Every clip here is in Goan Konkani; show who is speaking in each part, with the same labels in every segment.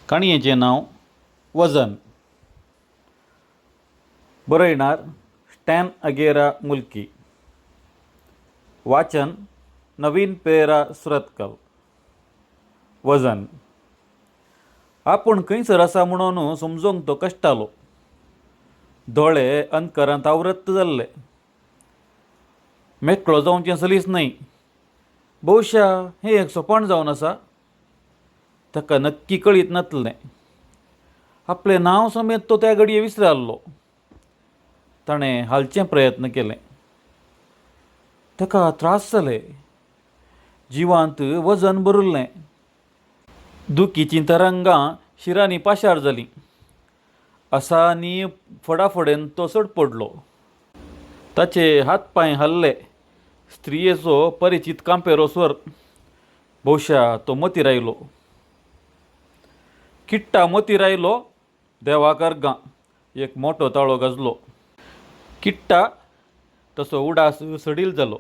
Speaker 1: काणयेचें नांव वजन. बरयणार स्टॅन अगेरा मुल्की. वाचन नवीन पेरा सुरतकल. वजन. आपूण खंयसर आसा म्हणून समजूंक तो कश्टालो. दोळे अंतकरांत आवृत्त जाल्ले. मेकळो जावचें सलीस न्हय. बहुशा हें एक सोपण जावन आसा. ताका नक्की कळीत नासलें. आपलें नांव समेत तो त्या घडये विसराल्लो. ताणें हालचें प्रयत्न केलें. ताका त्रास जाले. जिवांत वजन भरिल्लें. दुखीचीं तरंगां शिरांनी पाशार जालीं. आसा आनी फडाफडेन तो सड पडलो. ताचे हात पांय हाल्ले. स्त्रियेचो परिचीत कांपेरो स्वर. बहुशा तो मतीर आयलो. किट्टा मतीर आयलो. देवाक अर्गां. एक मोटो ताळो गाजलो. किट्टा तसो उडास सडील जालो.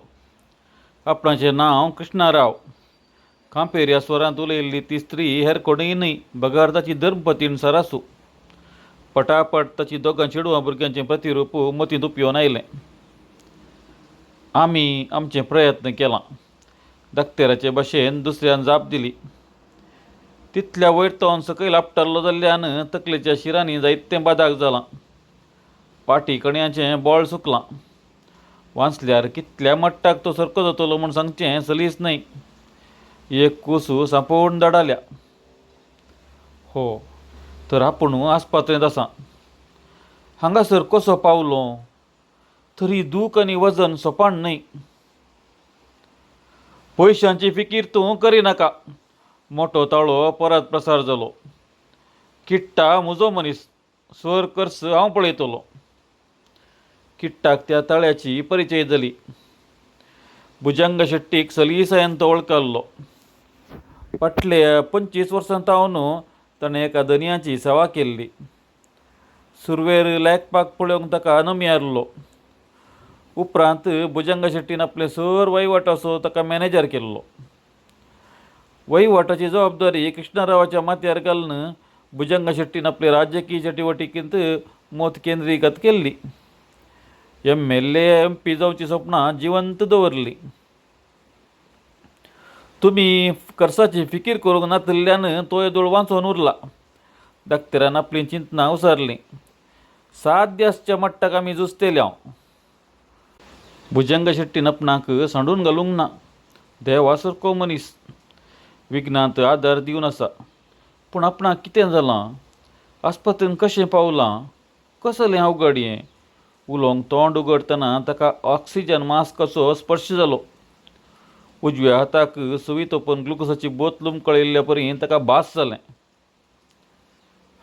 Speaker 1: आपणाचें नांव कृष्णाराव. कांपेऱ्या स्वरांत उलयल्ली ती स्त्री हेर कोणूय न्हय बगर ताची धर्मपतीण सरासू. पटापट ताची दोगां चेडवां भुरग्यांचें प्रतिरूप मतींत उपयोवन आयलें. आमी आमचे प्रयत्न केलां. दाक्तेराचे भाशेन दुसऱ्यान जाप दिली. तितल्या वयर तो सकयल आपटल्लो जाल्ल्यान तकलेच्या शिरांनी जायतें बादाक जालां. पाटी कणयांचें बोळ सुकलां. वांचल्यार कितल्या मट्टाक तो सारको जातलो म्हूण सांगचें सलीस न्हय. एक कूस सांपोवन धाडाल्या. हो तर आपूण आस्पात्रेंत आसा. हांगासर कसो पावलो? तरी दूख आनी वजन सोपान न्हय. पयशांची फिकीर तूं करिनाका. मोटो ताळो परत प्रसार जालो. किट्टा म्हजो मनीस. सर कर्स हांव पळयतलो. किट्टाक त्या ताळ्याची परिचय जाली. भुजंग शेट्टीक सलीसायन तो वळखल्लो. फाटल्या 25 वर्सां तावन ताणें एका धनयाची सेवा केल्ली. सुरवेर लेखपाक पळोवंक ताका नमी आसलो. उपरांत भुजंग शेट्टीन आपले सर वहिवटाचो ताका मॅनेजर केल्लो. वहिवटाची जबाबदारी कृष्णरावाच्या माथ्यार घालून भुजंग शेट्टीन आपले राजकीय चटुवटिकेंत मत केंद्रीकृत केल्ली. M L A, M P जावची सपनां जिवंत दवरली. तुमी खर्चाची फिकीर करूंक नातिल्ल्यान तो येदोळ वांचोवन उरला. डाक्टरान आपलीं चिंतनां उसारलीं. साध्य आसच्या मट्टाक आमी झुजतेले हांव. भुजंग शेट्टीन आपणाक सांडून घालूंक ना. देवा सारको मनीस. विघ्नांत आदार दिवन आसा. पूण आपणाक कितें जालां? आस्पत्रेंत कशें पावलां? कसलें अवघड हें? उलोवंक तोंड उगडटना ताका ऑक्सिजन मास्काचो स्पर्श जालो. उजव्या हाताक सुवी तोपून ग्लुकोजाची बोत लुमकळिल्ले परी ताका भास जालें.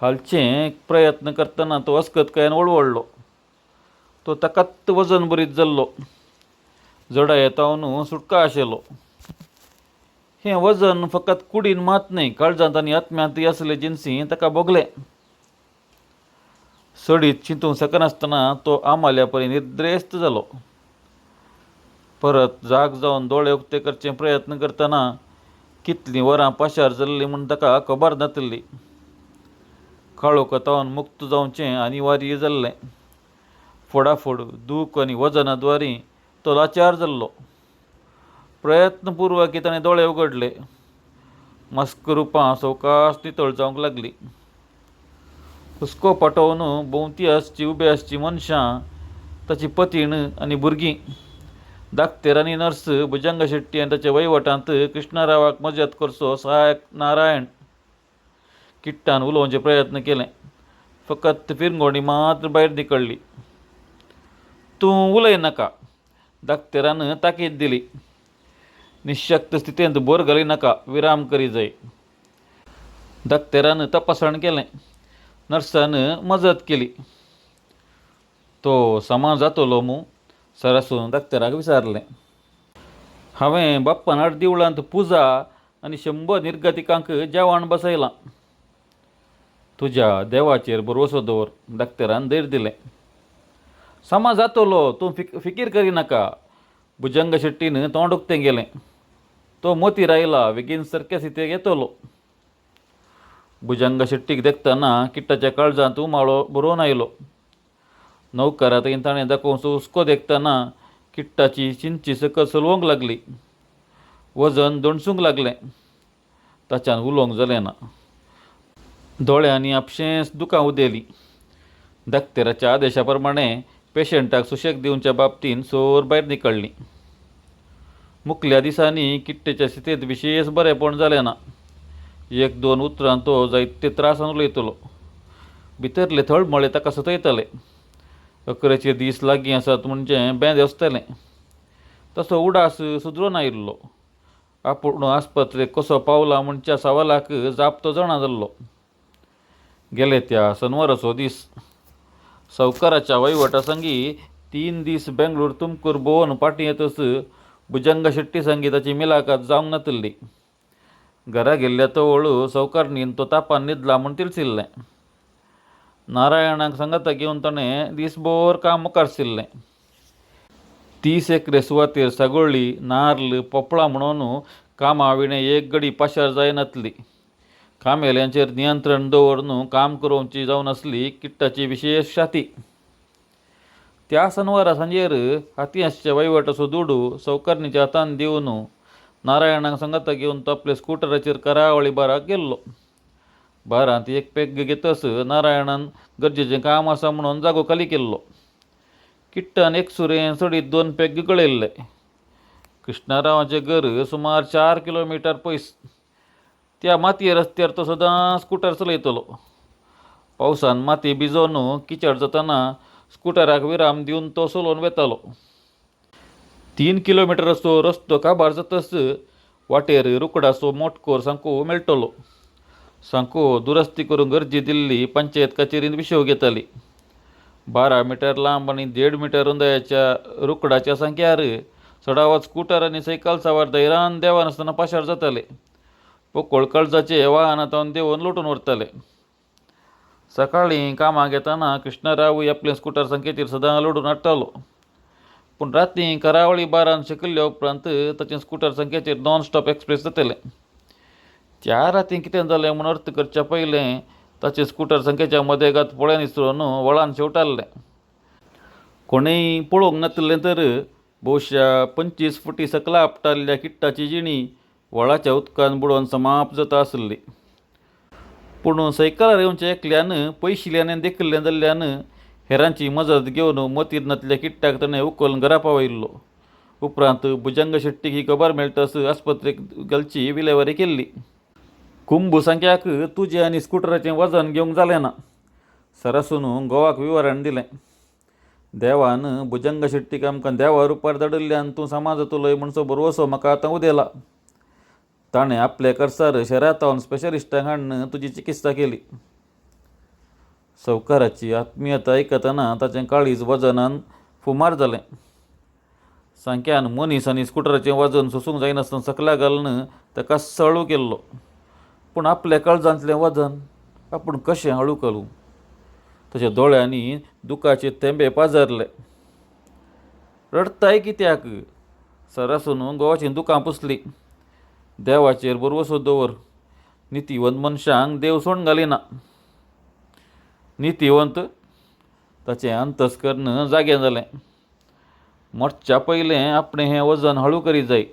Speaker 1: हालचें प्रयत्न करतना तो अस्कतकायेन वळवळ्ळो. तो ताकाच वजन बरीत जाल्लो. जडाये तावन सुटका आशिल्लो. हें वजन फकत कुडीन मात न्हय, काळजांत आनी आत्म्यांतय आसले जिनसी ताका भोगलें. सडीत चिंतूंक शकनासतना तो आमाल्या परी निर्द्रेस्त जालो. परत जाग जावन दोळे उक्ते करचे प्रयत्न करतना कितलीं वरां पाशार जाल्लीं म्हूण ताका खबर नातिल्ली. काळोखातावन मुक्त जावचें अनिवार्य जाल्लें. फोडाफोड दूख आनी वजना द्वारी तो लाचार जाल्लो. प्रयत्नपूर्वक ताणें दोळे उगडले. मस्क रुपां सवकास नितळ जावंक लागली. हुस्को पाटोवन भोंवती आसची उबे आसची मनशां, ताची पतीण आनी भुरगीं, दाक्तेर आनी नर्स, भुजंग शेट्टी आनी ताच्या वहिवटांत कृष्णरावाक मजत करचो सहायक नारायण. किट्टान उलोवचे प्रयत्न केले. फकत फिरंगोणी मात्र भायर निकळ्ळी. तूं उलय नाका. दाक्तेरान ताकीद दिली. निशक्त स्थितींत बोर घाली नाका. विराम करी जाय. दाक्तेरान तपासण केलें. नर्सान मजत केली. तो समा जातलो मू? सरासून दाक्तेराक विचारलें. हांवें बाप्पान आड देवळांत पुजा आनी 100 निर्गतिकांक जेवण बसयलां. तुज्या देवाचेर भरवसो दवर. दाक्तेरान धैर्य दिलें. समा जातलो, तूं फिकीर करिनाका. भुजंग शेट्टीन तोंड उक्तें केलें. तो मोतीर आयला. बेगीन सारक्या स्थितीक येतलो. भुजंग शेट्टीक देखतना किट्टाच्या काळजांत उमाळो भरून आयलो. नौकरा थंय ताणें दाखोवचो हुस्को देखतना किट्टाची चिंची सकल चलोवंक लागली. वजन दणसूंक लागलें. ताच्यान उलोवंक जालें ना. दोळ्यांनी आपशेंच दुकां उदेलीं. दाक्तेराच्या आदेशा प्रमाणें पेशंटाक सुशेग दिवच्या बाबतींत सोर भायर निकळ्ळीं. मुखल्या दिसांनी किट्टेच्या स्थितींत विशेश बरेंपण जालें ना. एक दोन उतरां तो जायते त्रासान उलयतलो. भितरले तळमळे ताका सतयताले. अकरेचे दीस लागीं आसात म्हणजे बेंद आसतालें. तसो उडास सुदरून आयिल्लो. आपूण आस्पत्रेक कसो पावला म्हणच्या सवालाक जाप तो जाणा जाल्लो. गेले त्या सनवाराचो दीस. सावकाराच्या वहिवटा संगी 3 दीस बेंगळूर तुमकूर भोंवन फाटीं येतच भुजंग शेट्टी संगी ताची मिलाकात जावंक नातिल्ली. घरा गेल्ल्या तवळ सावकारणीन तो तापान न्हिदला म्हूण तिळसिल्लें. नारायणाक सांगाता घेवन ताणें दीसभर काम मुखारशिल्लें. 30 एकरे सुवातेर सागोळ्ळी, नार्ल, पोपळां म्हणून कामां विणें एक गडी पाशार जायनातली. कामेल्यांचेर नियंत्रण दवरून काम करोवची जावन आसली किट्टाची विशेश शाती. त्या सनवारा सांजेर हाती आसच्या वहिवटाचो दुडू सावकारणीच्या हातान दिवन नारायणाक सांगाता घेवन तो आपल्या स्कुटराचेर करावळी बाराक गेल्लो. बारांत एक पेग घेतच नारायणान गरजेचें काम आसा म्हणून जागो खाली केल्लो. किट्टान एक सुरें चडीत 2 पेग गळयल्ले. कृष्णारावाचें घर सुमार 4 किलोमिटर पयस. त्या मातये रस्त्यार तो सदां स्कुटर चलयतलो. पावसान माती भिजोवन किचड जातना स्कुटराक विराम दिवन तो चलोवन वेतालो. 3 किलोमिटराचो रस्तो काबार जातच वाटेर रुकडाचो मोटकोर सामको मेळटलो. सामको दुरस्ती करूंक अर्जी दिल्ली पंचायत कचेरींत विशेव घेताली. 12 मिटर लांब आनी 1.5 मिटर रुंदायेच्या रुकडाच्या सांक्यार चडावत स्कुटर आनी सायकल सवार धैरान देंवनासतना पाशार जाताले. पोकळ काळजाचे वाहनांत देंवोवन लोटून व्हरताले. सकाळीं कामाक येतना कृष्णरावूय आपलें स्कुटर संकेतीर सदां लोडून हाडटालो. पूण रातीं करावळी बारान शिकल्ल्या उपरांत ताचें स्कुटर संख्याचेर नॉन स्टॉप एक्सप्रेस जातालें. त्या रातीं कितें जालें म्हूण अर्थ करच्या पयलें ताचें स्कुटर संख्याच्या मदेगात पोळ्यान इसरून वळान शेवटाल्लें. कोणेंय पळोवंक नातिल्लें तर भोवशा 25 फुटी सकला आपटाल्ल्या किट्टाची जिणी व्हळाच्या उदकान बुडोवन समाप्त जाता आसली. पूण सैकलार येवच्या एकल्यान पयशिल्ल्यान देखिल्लें जाल्ल्यान हेरांची मजत घेवन मतीर नातल्या किट्टाक ताणें उखलून घरा पावयल्लो. उपरांत भुजंग शेट्टीक ही खबर मेळटाच आस्पत्रेक घालची विलेवारी केल्ली. कुंभू सांख्याक तुजें आनी स्कुटराचें वजन घेवंक जालें ना. सरासून गोवाक विवरण दिलें. देवान भुजंग शेट्टीक आमकां देवा रुपार धाडिल्ल्यान तूं समाज जातलोय म्हणचो भरवसो म्हाका आतां उदेला. ताणें आपल्या खर्चार शहरांत स्पेशलिस्टांक हाडून तुजी चिकित्सा केली. सावकाराची आत्मीयता आयकतना ताचें काळीज वजनान फुमार जालें. सांख्यान मनीस आनी स्कुटराचें वजन सोसूंक जायनासतना सकला घालून ताका सळू केल्लो. पूण आपल्या काळजांतलें वजन आपूण कशें हळू करूं? ताच्या दोळ्यांनी दुखाचे थेंबे पाजरले. रडताय कित्याक? सरासून गोवाचीं दुकां पुसलीं. देवाचेर भरवसो दवर. नितीवंत मनशांक देव सोण घालिना. नितीवंत ताचें अंतस्कर्ण जागें जालें. मरच्या पयलें आपणें हें वजन हळू करी जाय.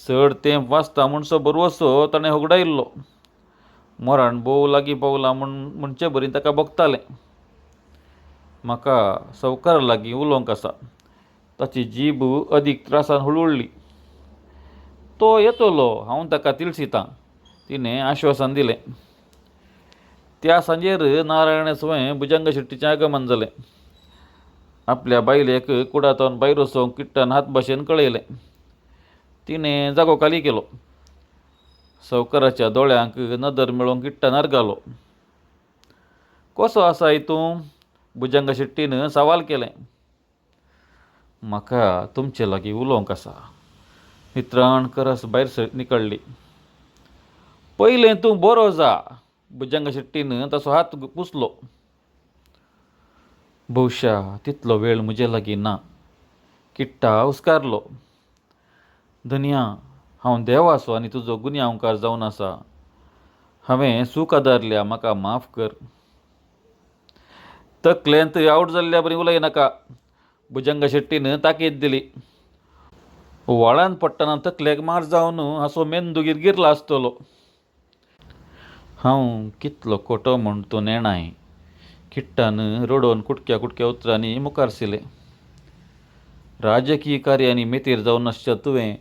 Speaker 1: चड तेंप वाचता म्हणसो भरवसो ताणें होगडायल्लो. मरण भोव लागीं पावलां म्हूण म्हणचे बरी ताका भोगतालें. म्हाका सावकारा लागीं उलोवंक आसा. ताची जीब अदीक त्रासान हुळहुळ्ळी. तो येतलो, हांव ताका तिळसितां, तिणें आश्वासन दिलें. त्या सांजेर नारायण सवें भुजंग शेट्टीचें आगमन जालें. आपल्या बायलेक कुडांत भायर वचूंक किट्टान हात भाशेन कळयलें. तिणें जागो खाली केलो. सावकाराच्या दोळ्यांक नदर मेळोवंक किट्टान आरगालो. कसो आसाय तूं? भुजंग शेट्टीन सवाल केलें. म्हाका तुमचे लागीं उलोवंक आसा. नित्राण करस भायर निकळ्ळी. पयलें तूं बरो जा. भुजंग शेट्टीन ताचो हात पुसलो. भोवशा तितलो वेळ म्हजे लागीं ना. किट्टा हुस्कारलो. धनया, हांव देवाचो आनी तुजो गुन्यांवकार जावन आसा. हांवें चूक आदारल्या, म्हाका माफ कर. तकलेंत आवट जाल्ल्या बरी उलय नाका, भुजंग शेट्टीन ताकीद दिली. व्हाळान पडटना तकलेक मार जावन हाचो मेंदू गिरगिरला आसतलो. हांव कितलो खोटो म्हूण तूं नेणाय, किट्टान रडोवन कुटक्या कुटक्या उतरांनी मुखारशिलें. राजकीय कार्यांनी मेतेर जावन आसच्या तुवें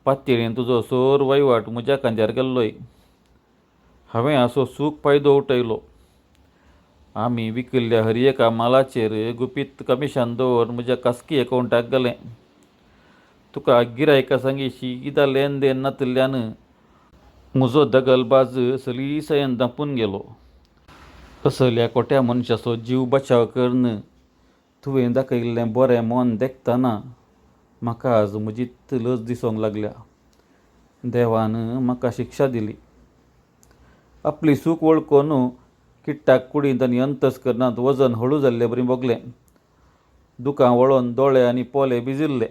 Speaker 1: पातयेन तुजो सोर वयवाट म्हज्या खांद्यार गेल्लोय. हांवें हाचो चूक फायदो उठयलो. आमी विकिल्ल्या हर एका मालाचेर गुपीत कमिशन दवरून म्हज्या खासगी अकावंटाक गेलें. तुका गिरायका संगी शीदा लेन देन नातिल्ल्यान म्हजो दगलबाज सलीसायेन धांपून गेलो. असल्या खोट्या मनशाचो जीव बचाव करून तुवें दाखयिल्लें बरें मन देखतना म्हाका आज म्हजीच लज दिसूंक लागल्या. देवान म्हाका शिक्षा दिली. आपली चूक वळखून किट्टाक कुडींत आनी अंतस्करणांत वजन हळू जाल्ले बरी भोगलें. दुकां वळोवन दोळे आनी पोले भिजिल्ले.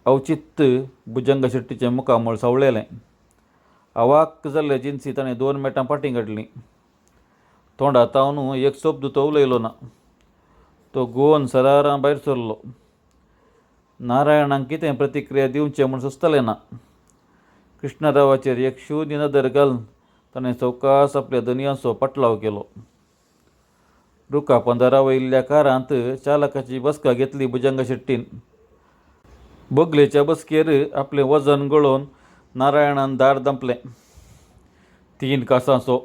Speaker 1: अवचित भुजंग शेट्टीचें मुखामळ सावळेलें. अवाक जाल्ले जिनसी ताणें 2 मेटां फाटीं काडलीं. तोंडा तावन एक शब्द तो उलयलो ना. तो गोवन सरारां भायर सरलो. नारायणाक कितें प्रतिक्रिया दिवचें म्हूण सुचतलें ना. कृष्णरावाचेर एक शून्य नदर घालून ताणें सवकास आपल्या धनयांचो पाटलाव केलो. रुखा पोंदा रावयिल्ल्या कारांत चालकाची बसका घेतली भुजंग शेट्टीन. बगलेच्या बसकेर आपलें वजन गळोवन नारायणान दार धांपलें. 3 कासांचो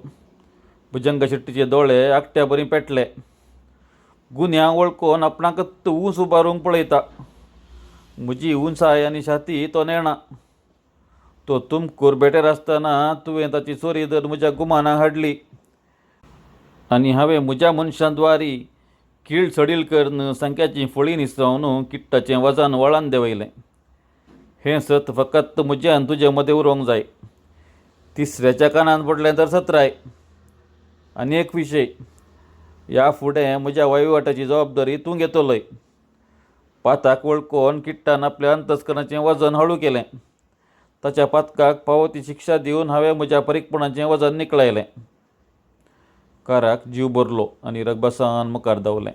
Speaker 1: भुजंग शेट्टीचे दोळे आकट्या बरी पेटले. गुन्यांव वळखून आपणाकच ऊंच उबारूंक पळयता. म्हजी उंचाय आनी छाती तो नेणा. तो तुमकूर बेटेर आसतना तुवें ताची चोरी धरून म्हज्या गुमानाक हाडली आनी हांवें म्हज्या मनशां द्वारी कीळ सडील करून संख्याची फळी निसरावन किट्टाचें वजन वळान देंवयलें. हें सत फकत म्हज्या आनी तुजे मदें उरोंक जाय. तिसऱ्याच्या कानान पडलें तर सत्राय. आनी एक विशय, ह्या फुडें म्हज्या वहिवाटाची जबाबदारी तूं घेतलोय. पाताक वळखून किट्टान आपल्या अंतस्करणाचें वजन हळू केलें. ताच्या पातकाक फावो ती शिक्षा दिवन हांवें म्हज्या परीकपणाचें वजन निकळायलें. काराक जीव भरलो आनी रगबसान मुखार धांवलें.